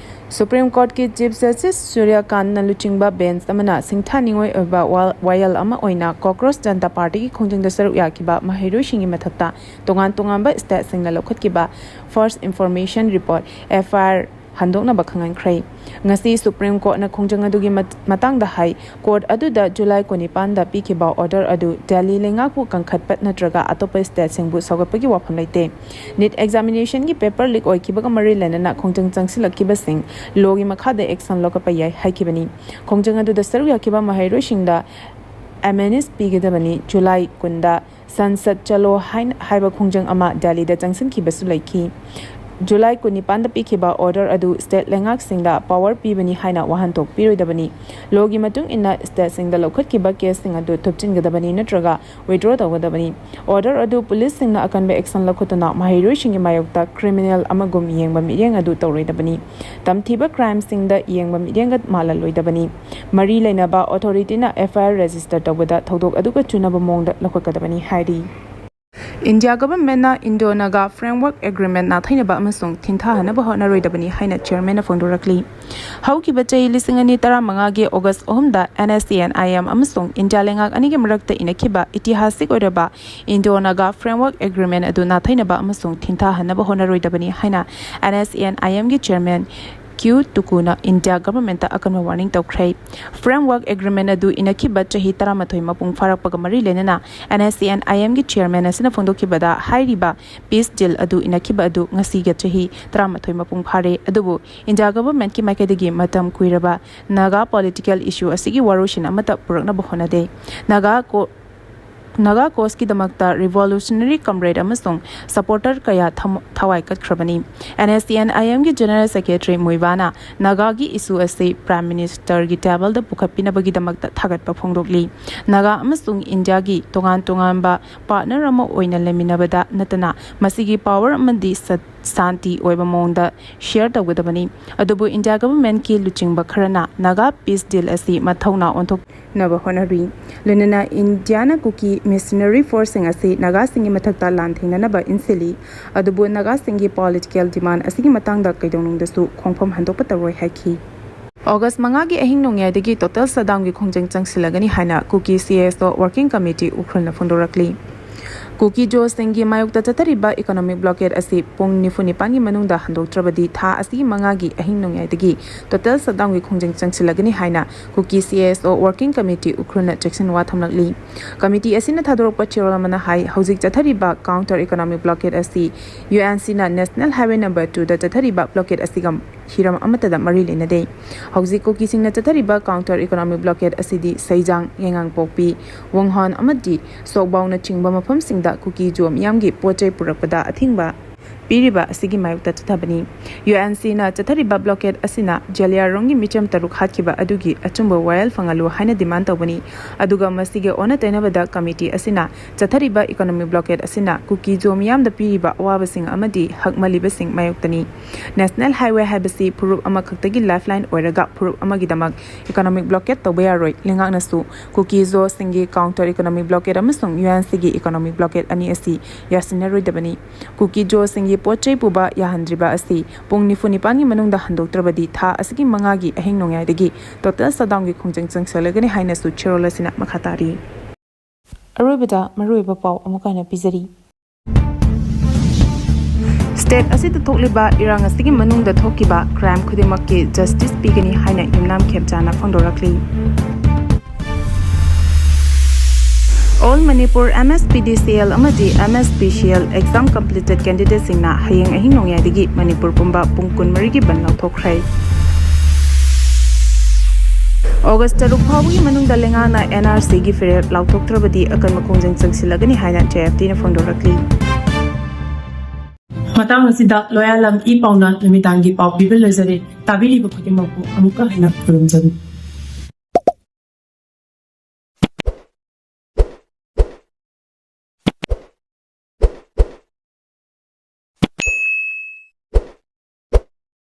Supreme ꯀꯣꯔꯠꯀꯤ chief justice ꯁꯨꯔ꯭ꯌꯀꯥꯟꯠꯅ ꯂꯨꯆꯤꯡꯕ ꯕꯦꯟꯆ ꯑꯃꯅ ꯁꯤꯡꯊꯥꯅꯤꯡꯉꯣꯏ ꯑꯣꯏꯕ ꯋꯥ-, ꯋꯥꯌꯦꯜ ꯑꯃ ꯑꯣꯏꯅ ꯀꯣꯀ꯭ꯔꯣꯁ ꯖꯟꯇꯥ ꯄꯥꯔꯇꯤꯒꯤ ꯈꯣꯡꯖꯪꯗ ꯁꯔꯨꯛ ꯌꯥꯈꯤꯕ ꯃꯍꯩꯔꯣꯏꯁꯤꯡꯒꯤ ꯃꯊꯛꯇ ꯇꯣꯉꯥꯟ ꯇꯣꯉꯥꯟꯕ ꯁ꯭ꯇꯦꯠꯁꯤꯡꯅ ꯂꯧꯈꯠꯈꯤꯕ first information report, F I R, ꯍꯟꯗꯣꯛꯅꯕ ꯈꯪꯍꯟꯈ꯭ꯔꯦ꯫ ꯉꯁꯤ ꯁꯨꯄ꯭ꯔꯤꯝ ꯀꯣꯔꯠꯅ ꯈꯣꯡꯖꯪ ꯑꯗꯨꯒꯤ ꯃꯠ-, ꯃꯇꯥꯡꯗ ꯍꯥꯏ꯫ ꯀꯣꯔꯠ ꯑꯗꯨꯗ ꯖꯨꯂꯥꯏ ꯀꯨꯟꯅꯤꯄꯥꯟꯗ ꯄꯤꯈꯤꯕ ꯑꯣꯔꯗꯔ ꯑꯗꯨ ꯗꯦꯜꯂꯤ ꯂꯩꯉꯥꯛꯄꯨ ꯀꯟꯈꯠꯄ ꯅꯠꯇ꯭ꯔꯒ ꯑꯇꯣꯞꯄ ꯁ꯭ꯇꯦꯠꯁꯤꯡꯕꯨ ꯁꯧꯒꯠꯄꯒꯤ ꯋꯥꯐꯝ ꯂꯩꯇꯦ꯫ ꯅꯤꯠ ꯑꯦꯛꯖꯥꯃꯤꯅꯦꯁꯟꯒꯤ ꯄꯦꯄꯔ ꯂꯤꯛ ꯑꯣꯏꯈꯤꯕꯒ ꯃꯔꯤ ꯂꯩꯅꯅ ꯈꯣꯡꯖꯪ ꯆꯪꯁꯤꯜꯂꯛꯈꯤꯕꯁꯤꯡ ꯂꯣꯒꯤ ꯃꯈꯥꯗ ꯑꯦꯛꯁꯟ ꯂꯧꯈꯠꯄ ꯌꯥꯏ ꯍꯥꯏꯈꯤꯕꯅꯤ꯫ ꯈꯣꯡꯖꯪ ꯑꯗꯨꯗ ꯁꯔꯨꯛ ꯌꯥꯈꯤꯕ ꯃꯍꯩꯔꯣꯏꯁꯤꯡꯗ ꯑꯦꯃꯦꯅꯤꯁ ꯄꯤꯒꯗꯕꯅꯤ꯫ ꯖꯨꯂꯥꯏ ꯀꯨꯟꯗ ꯁꯟꯁꯠ ꯆꯂꯣ ꯍꯥꯏꯅ, ꯍꯥꯏꯕ ꯈꯣꯡꯖꯪ ꯑꯃ ꯗꯦꯜꯂꯤꯗ ꯆꯪꯁꯤꯟꯈꯤꯕꯁꯨ ꯂꯩꯈꯤ꯫ ꯖꯨꯂꯥꯏ ꯀꯨꯟꯅꯤꯄꯥꯟꯗ ꯄꯤꯈꯤꯕ ꯑꯣꯔꯗꯔ ꯑꯗꯨ ꯁ꯭ꯇꯦꯠ ꯂꯩꯉꯥꯛꯁꯤꯡꯗ ꯄꯥꯋꯔ ꯄꯤꯕꯅꯤ ꯍꯥꯏꯅ ꯋꯥꯍꯟꯊꯣꯛ ꯄꯤꯔꯣꯏꯗꯕꯅꯤ꯫ ꯂꯣꯒꯤ ꯃꯇꯨꯡ ꯏꯟꯅ ꯁ꯭ꯇꯦꯠꯁꯤꯡꯗ ꯂꯧꯈꯠꯈꯤꯕ ꯀꯦꯁꯁꯤꯡ ꯑꯗꯨ ꯊꯨꯞꯆꯤꯟꯒꯗꯕꯅꯤ ꯅꯠꯇ꯭ꯔꯒ ꯋꯤꯗ꯭ꯔꯣ ꯇꯧꯒꯗꯕꯅꯤ꯫ ꯑꯣꯔꯗꯔ ꯑꯗꯨ ꯄꯨꯂꯤꯁꯁꯤꯡꯅ ꯑꯀꯟꯕ ꯑꯦꯛꯁꯟ ꯂꯧꯈꯠꯇꯨꯅ ꯃꯍꯩꯔꯣꯏꯁꯤꯡꯒꯤ ꯃꯥꯌꯣꯛꯇ ꯀ꯭ꯔꯤꯃꯤꯅꯦꯜ ꯑꯃꯒꯨꯝ ꯌꯦꯡꯕ ꯃꯤꯠꯌꯦꯡ ꯑꯗꯨ ꯇꯧꯔꯣꯏꯗꯕꯅꯤ꯫ ꯇꯝꯊꯤꯕ ꯀ꯭ꯔꯥꯏꯝꯁꯤꯡꯗ ꯌꯦꯡꯕ ꯃꯤꯠꯌꯦꯡꯒ ꯃꯥꯜꯍꯜꯂꯣꯏꯗꯕꯅꯤ꯫ ꯃꯔꯤ ꯂꯩꯅꯕ ꯑꯣꯊꯣꯔꯤꯇꯤꯅ ꯑꯦꯐ ꯑꯥꯏ ꯑꯥꯔ ꯔꯦꯖꯤꯁꯇꯔ ꯇꯧꯕꯗ ꯊꯧꯗꯣꯛ ꯑꯗꯨꯒ ꯆꯨꯅꯕ ꯃꯑꯣꯡꯗ ꯂꯧꯈꯠꯀꯗꯕꯅꯤ ꯍꯥꯏꯔꯤ꯫ ꯏꯟꯗꯤꯌꯥ ꯒꯚꯔꯟꯃꯦꯟꯠꯅ ꯏꯟꯗꯣ ꯅꯥꯒꯥ ꯐ꯭ꯔꯦꯝꯋꯔꯛ ꯑꯦꯒ꯭ꯔꯤꯃꯦꯟꯠ ꯅꯥꯊꯩꯅꯕ ꯑꯃꯁꯨꯡ ꯊꯤꯡꯊꯍꯟꯅꯕ ꯍꯣꯠꯅꯔꯣꯏꯗꯕꯅꯤ ꯍꯥꯏꯅ ꯆꯤꯌꯔꯃꯦꯟꯅ ꯐꯣꯡꯗꯣꯔꯛꯂꯤ꯫ ꯍꯧꯈꯤꯕ ꯆꯍꯤ ꯂꯤꯁꯤꯡ ꯑꯅꯤ ꯇꯔꯥꯃꯉꯥꯒꯤ ꯑꯣꯒꯁ꯭ꯠ ꯑꯍꯨꯝꯗ NSCN-IM ꯑꯃꯁꯨꯡ ꯏꯟꯗꯤꯌꯥ ꯂꯩꯉꯥꯛ ꯑꯅꯤꯒꯤ ꯃꯔꯛꯇ ꯏꯅꯈꯤꯕ ꯏꯇꯤꯍꯥꯁꯤꯛ ꯑꯣꯏꯔꯕ ꯏꯟꯗꯣ ꯅꯥꯒꯥ ꯐ꯭ꯔꯦꯝꯋꯔꯛ ꯑꯦꯒ꯭ꯔꯤꯃꯦꯟꯠ ꯑꯗꯨ ꯅꯥꯊꯩꯅꯕ ꯑꯃꯁꯨꯡ ꯊꯤꯡꯊꯍꯟꯅꯕ ꯍꯣꯠꯅꯔꯣꯏꯗꯕꯅꯤ ꯍꯥꯏꯅ NSCN-IMꯒꯤ ꯆꯤꯌꯔꯃꯦꯟ ꯀ꯭ꯌꯨ ꯇꯨꯀꯨꯅ ꯏꯟꯗꯤꯌꯥ ꯒꯚꯔꯟꯃꯦꯟꯠꯇ ꯑꯀꯟꯕ ꯋꯥꯔꯅꯤꯡ ꯇꯧꯈ꯭ꯔꯦ꯫ ꯐ꯭ꯔꯦꯝꯋꯔꯛ ꯑꯦꯒ꯭ꯔꯤꯃꯦꯟꯠ ꯑꯗꯨ ꯏꯅꯈꯤꯕ ꯆꯍꯤ ꯇꯔꯥꯃꯥꯊꯣꯏ ꯃꯄꯨꯡ ꯐꯥꯔꯛꯄꯒ ꯃꯔꯤ ꯂꯩꯅꯅ NSCN-IMꯒꯤ ꯆꯤꯌꯔꯃꯦꯟ ꯑꯁꯤꯅ ꯐꯣꯡꯗꯣꯛꯈꯤꯕꯗ, ꯍꯥꯏꯔꯤꯕ ꯄꯤꯁ ꯗꯤꯜ ꯑꯗꯨ ꯏꯅꯈꯤꯕ ꯑꯗꯨ ꯉꯁꯤꯒ ꯆꯍꯤ ꯇꯔꯥꯃꯥꯊꯣꯏ ꯃꯄꯨꯡ ꯐꯥꯔꯦ, ꯑꯗꯨꯕꯨ ꯏꯟꯗꯤꯌꯥ ꯒꯚꯔꯟꯃꯦꯟꯠꯀꯤ ꯃꯥꯏꯀꯩꯗꯒꯤ ꯃꯇꯝ ꯀꯨꯏꯔꯕ ꯅꯥꯒꯥ ꯄꯣꯂꯤꯇꯤꯀꯦꯜ ꯏꯁꯨ ꯑꯁꯤꯒꯤ ꯋꯥꯔꯣꯏꯁꯤꯟ ꯑꯃꯠꯇ ꯄꯨꯔꯛꯅꯕ ꯍꯣꯠꯅꯗꯦ꯫ ꯅꯥꯒꯥ ꯀꯣ-, ꯅꯥꯒꯥ ꯀꯣꯖꯀꯤꯗꯃꯛꯇ ꯔꯤꯚꯣꯂꯨꯁꯅꯔꯤ ꯀꯝꯔꯦꯗ ꯑꯃꯁꯨꯡ ꯁꯄꯣꯔꯇꯔ ꯀꯌꯥ ꯊꯃ-, ꯊꯋꯥꯏ ꯀꯠꯈ꯭ꯔꯕꯅꯤ꯫ NSCN-IMꯒꯤ ꯖꯦꯅꯔꯦꯜ ꯁꯦꯀ꯭ꯔꯦꯇꯔꯤ ꯃꯨꯏꯕꯥꯅ ꯅꯥꯒꯥꯒꯤ ꯏꯁꯨ ꯑꯁꯤ ꯄ꯭ꯔꯥꯏꯝ ꯃꯤꯅꯤꯁꯇꯔꯒꯤ ꯇꯦꯕꯜꯗ ꯄꯨꯈꯠꯄꯤꯅꯕꯒꯤꯗꯃꯛꯇ ꯊꯥꯒꯠꯄ ꯐꯣꯡꯗꯣꯛꯂꯤ꯫ ꯅꯥꯒꯥ ꯑꯃꯁꯨꯡ ꯏꯟꯗꯤꯌꯥꯒꯤ ꯇꯣꯉꯥꯟ ꯇꯣꯉꯥꯟꯕ ꯄꯥꯔꯠꯅꯔ ꯑꯃ ꯑꯣꯏꯅ ꯂꯩꯃꯤꯟꯅꯕꯗ ꯅꯠꯇꯅ ꯃꯁꯤꯒꯤ ꯄꯥꯋꯔ ꯑꯃꯗꯤ ꯁꯠ-, ꯁꯥꯟꯇꯤ ꯑꯣꯏꯕ ꯃꯑꯣꯡꯗ ꯁꯦꯌꯔ ꯇꯧꯒꯗꯕꯅꯤ꯫ ꯑꯗꯨꯕꯨ ꯏꯟꯗꯤꯌꯥ ꯒꯚꯔꯟꯃꯦꯟꯠꯀꯤ ꯂꯨꯆꯤꯡꯕ ꯈꯔꯅ ꯅꯥꯒꯥ ꯄꯤꯁ ꯗꯤꯜ ꯑꯁꯤ ꯃꯊꯧꯅꯥ ꯑꯣꯟꯊꯣꯛꯅꯕ ꯍꯣꯠꯅꯔꯤ꯫ ꯂꯣꯏꯅꯅ ꯏꯟꯗꯤꯌꯥꯅ ꯀꯨꯀꯤ ꯃꯤꯁꯅꯔꯤ ꯐꯣꯔꯁꯁꯤꯡ ꯑꯁꯤ ꯅꯥꯒꯥꯁꯤꯡꯒꯤ ꯃꯊꯛꯇ ꯂꯥꯟꯊꯦꯡꯅꯅꯕ ꯏꯟꯁꯤꯜꯂꯤ꯫ ꯑꯗꯨꯕꯨ ꯅꯥꯒꯥꯁꯤꯡꯒꯤ ꯄꯣꯂꯤꯇꯤꯀꯦꯜ ꯗꯤꯃꯥꯟ ꯑꯁꯤꯒꯤ ꯃꯇꯥꯡꯗ ꯀꯩꯗꯧꯅꯨꯡꯗꯁꯨ ꯈꯣꯡꯐꯝ ꯍꯟꯗꯣꯛꯄ ꯇꯧꯔꯣꯏ ꯍꯥꯏꯈꯤ꯫ ꯑꯣꯒꯁ꯭ꯠ ꯃꯉꯥꯒꯤ ꯑꯍꯤꯡ ꯅꯣꯡꯌꯥꯏꯗꯒꯤ ꯇꯣꯇꯦꯜ ꯁꯠꯗꯥꯎꯟꯒꯤ ꯈꯣꯡꯖꯪ ꯆꯪꯁꯤꯜꯂꯒꯅꯤ ꯍꯥꯏꯅ ꯀꯨꯀꯤ CSO ꯋꯥꯔꯀꯤꯡ ꯀꯃꯤꯇꯤ ꯎꯈ꯭ꯔꯨꯜꯅ ꯐꯣꯡꯗꯣꯔꯛꯂꯤ꯫ ꯀꯨꯀꯤ ꯖꯣꯁꯤꯡꯒꯤ ꯃꯥꯌꯣꯛꯇ ꯆꯠꯊꯔꯤꯕ ꯏꯀꯣꯅꯣꯃꯤꯛ ꯕ꯭ꯂꯣꯀꯦꯗ ꯑꯁꯤ ꯄꯨꯡ ꯅꯤꯐꯨ ꯅꯤꯄꯥꯟꯒꯤ ꯃꯅꯨꯡꯗ ꯍꯟꯗꯣꯛꯇ꯭ꯔꯕꯗꯤ ꯊꯥ ꯑꯁꯤꯒꯤ ꯃꯉꯥꯒꯤ ꯑꯍꯤꯡ ꯅꯣꯡꯌꯥꯏꯗꯒꯤ ꯇꯣꯇꯦꯜ ꯁꯠꯗꯥꯎꯟꯒꯤ ꯈꯣꯡꯖꯪ ꯆꯪꯁꯤꯜꯂꯒꯅꯤ ꯍꯥꯏꯅ ꯀꯨꯀꯤ CSO ꯋꯥꯔꯀꯤꯡ ꯀꯃꯤꯇꯤ ꯎꯈ꯭ꯔꯨꯜꯅ ꯆꯦꯛꯁꯤꯟ ꯋꯥ ꯊꯝꯂꯛꯂꯤ꯫ ꯀꯃꯤꯇꯤ ꯑꯁꯤꯅ ꯊꯥꯗꯣꯔꯛꯄ ꯆꯦꯔꯣꯜ ꯑꯃꯅ ꯍꯥꯏ, ꯍꯧꯖꯤꯛ ꯆꯠꯊꯔꯤꯕ ꯀꯥꯎꯟꯇꯔ ꯏꯀꯣꯅꯣꯃꯤꯛ ꯕ꯭ꯂꯣꯀꯦꯗ ꯑꯁꯤ UNCꯅ ꯅꯦꯁꯅꯦꯜ ꯍꯥꯏꯋꯦ ꯅꯝꯕꯔ ꯇꯨꯗ ꯆꯠꯊꯔꯤꯕ ꯕ꯭ꯂꯣꯀꯦꯗ ꯑꯁꯤꯒ ꯍꯤꯔꯝ ꯑꯃꯠꯇꯗ ꯃꯔꯤ ꯂꯩꯅꯗꯦ꯫ ꯍꯧꯖꯤꯛ ꯀꯨꯀꯤꯁꯤꯡꯅ ꯆꯠꯊꯔꯤꯕ ꯀꯥꯎꯟꯇꯔ ꯏꯀꯣꯅꯣꯃꯤꯛ ꯕ꯭ꯂꯣꯀꯦꯗ ꯑꯁꯤꯗꯤ ꯁꯩꯖꯥꯡ, ꯌꯥꯏꯉꯪꯄꯣꯛꯄꯤ, ꯋꯣꯡꯍꯣꯟ ꯑꯃꯗꯤ ꯁꯣꯛꯕꯥꯎꯅꯆꯤꯡꯕ ꯃꯐꯝꯁꯤꯡꯗ ꯀꯨꯀꯤ ꯖꯣ ꯃꯤꯌꯥꯝꯒꯤ ꯄꯣꯠ ꯆꯩ ꯄꯨꯔꯛꯄꯗ ꯑꯊꯤꯡꯕ ꯄꯤꯔꯤꯕ ꯑꯁꯤꯒꯤ ꯃꯥꯌꯣꯛꯇ ꯆꯠꯊꯕꯅꯤ꯫ ꯌꯨ ꯑꯦꯟ ꯁꯤꯅ ꯆꯠꯊꯔꯤꯕ ꯕ꯭ꯂꯣꯀꯦꯠ ꯑꯁꯤꯅ ꯖꯦꯂꯤꯌꯥꯔꯣꯡꯒꯤ ꯃꯤꯆꯝ ꯇꯔꯨꯛ ꯍꯥꯠꯈꯤꯕ ꯑꯗꯨꯒꯤ ꯑꯆꯨꯝꯕ ꯋꯥꯌꯦꯜ ꯐꯪꯍꯜꯂꯨ ꯍꯥꯏꯅ ꯗꯤꯃꯥꯟ ꯇꯧꯕꯅꯤ꯫ ꯑꯗꯨꯒ ꯃꯁꯤꯒꯤ ꯑꯣꯟꯅ ꯇꯩꯅꯕꯗ ꯀꯃꯤꯇꯤ ꯑꯁꯤꯅ ꯆꯠꯊꯔꯤꯕ ꯏꯀꯣꯅꯣꯃꯤꯛ ꯕ꯭ꯂꯣꯀꯦꯠ ꯑꯁꯤꯅ ꯀꯨꯀꯤ ꯖꯣ ꯃꯤꯌꯥꯝꯗ ꯄꯤꯔꯤꯕ ꯑꯋꯥꯕꯁꯤꯡ ꯑꯃꯗꯤ ꯍꯛ ꯃꯜꯂꯤꯕꯁꯤꯡ ꯃꯥꯌꯣꯛꯇꯅꯤ꯫ ꯅꯦꯁꯅꯦꯜ ꯍꯥꯏꯋꯦ ꯍꯥꯏꯕꯁꯤ ꯐꯨꯔꯨꯞ ꯑꯃꯈꯛꯇꯒꯤ ꯂꯥꯏꯐꯂꯥꯏꯟ ꯑꯣꯏꯔꯒ ꯐꯨꯔꯨꯞ ꯑꯃꯒꯤꯗꯃꯛ ꯏꯀꯣꯅꯣꯃꯤꯛ ꯕ꯭ꯂꯣꯀꯦꯠ ꯇꯧꯕ ꯌꯥꯔꯣꯏ꯫ ꯂꯩꯉꯥꯛꯅꯁꯨ ꯀꯨꯀꯤ ꯖꯣꯁꯤꯡꯒꯤ ꯀꯥꯎꯟꯇꯔ ꯏꯀꯣꯅꯣꯃꯤꯛ ꯕ꯭ꯂꯣꯀꯦꯠ ꯑꯃꯁꯨꯡ ꯌꯨ ꯑꯦꯟ ꯁꯤꯒꯤ ꯏꯀꯣꯅꯣꯃꯤꯛ ꯕ꯭ꯂꯣꯀꯦꯠ ꯑꯅꯤ ꯑꯁꯤ ꯌꯥꯁꯤꯟꯅꯔꯣꯏꯗꯕꯅꯤ꯫ ꯀꯨꯀꯤ ꯖꯣꯁꯤꯡꯒꯤ ꯄꯣꯠ ꯆꯩ ꯄꯨꯕ ꯌꯥꯍꯟꯗ꯭ꯔꯤꯕ ꯑꯁꯤ ꯄꯨꯡ ꯅꯤꯐꯨ ꯅꯤꯄꯥꯟꯒꯤ ꯃꯅꯨꯡꯗ ꯍꯟꯗꯣꯛꯇ꯭ꯔꯕꯗꯤ ꯊꯥ ꯑꯁꯤꯒꯤ ꯃꯉꯥꯒꯤ ꯑꯍꯤꯡ ꯅꯣꯡꯌꯥꯏꯗꯒꯤ ꯇꯣꯇꯦꯜ ꯁꯠꯗꯥꯎꯟꯒꯤ ꯈꯣꯡꯖꯪ ꯆꯪꯁꯤꯜꯂꯒꯅꯤ ꯍꯥꯏꯅꯁꯨ ꯆꯦꯔꯣꯜ ꯑꯁꯤꯅ ꯃꯈꯥ ꯇꯥꯔꯤ꯫ ꯑꯔꯣꯏꯕꯗ ꯃꯔꯨꯑꯣꯏꯕ ꯄꯥꯎ ꯑꯃꯨꯛ ꯍꯟꯅ ꯄꯤꯖꯔꯤ꯫ ꯁ꯭ꯇꯦꯠ ꯑꯁꯤꯗ ꯊꯣꯛꯂꯤꯕ ꯏꯔꯥꯡ ꯑꯁꯤꯒꯤ ꯃꯅꯨꯡꯗ ꯊꯣꯛꯈꯤꯕ ꯀ꯭ꯔꯥꯏꯝ ꯈꯨꯗꯤꯡꯃꯛꯀꯤ ꯖꯁꯇꯤꯁ ꯄꯤꯒꯅꯤ ꯍꯥꯏꯅ ꯌꯨꯝꯅꯥꯝ ꯈꯦꯝꯆꯥꯅ ꯐꯣꯡꯗꯣꯔꯛꯂꯤ꯫ All Manipur M S P D C L ꯑꯃꯗꯤ ꯑꯦꯝ ꯑꯦꯁ ꯄꯤ ꯁꯤ ꯑꯦꯜ ꯑꯦꯛꯖꯥꯝ ꯀꯝꯄ꯭ꯂꯤꯇꯦꯠ ꯀꯦꯟꯗꯤꯗꯦꯠꯁꯤꯡꯅ ꯍꯌꯦꯡ ꯑꯍꯤꯡ ꯅꯣꯡꯌꯥꯏꯗꯒꯤ ꯃꯅꯤꯄꯨꯔ ꯄꯨꯝꯕ ꯄꯨꯡ ꯀꯨꯟꯃꯔꯤꯒꯤ ꯕꯟ ꯂꯥꯎꯊꯣꯛꯈ꯭ꯔꯦ꯫ ꯑꯣꯒꯁ ꯇꯔꯨꯛ ꯐꯥꯎꯕꯒꯤ ꯃꯅꯨꯡꯗ ꯂꯩꯉꯥꯛꯅ ꯑꯦꯟ ꯑꯥꯔ ꯁꯤꯒꯤ ꯐꯤꯔꯦꯞ ꯂꯥꯎꯊꯣꯛꯇ꯭ꯔꯕꯗꯤ ꯑꯀꯟꯕ ꯈꯣꯡꯖꯪ ꯆꯪꯁꯤꯜꯂꯒꯅꯤ ꯍꯥꯏꯅ ꯖꯦ ꯑꯦꯐ ꯇꯤꯅ ꯐꯣꯡꯗꯣꯔꯛꯂꯤ꯫ ꯃꯇꯥꯡ ꯑꯁꯤꯗ ꯂꯣꯌꯥꯂꯝ ꯏ ꯄꯥꯎꯅ ꯅꯨꯃꯤꯗꯥꯡꯒꯤ ꯄꯥꯎ ꯄꯤꯕ ꯂꯣꯏꯖꯔꯦ꯫ ꯇꯥꯕꯤꯔꯤꯕ ꯈꯨꯗꯤꯡꯃꯛꯄꯨ ꯑꯃꯨꯛꯀ ꯍꯟꯅ ꯈꯨꯔꯨꯝꯖꯔꯤ꯫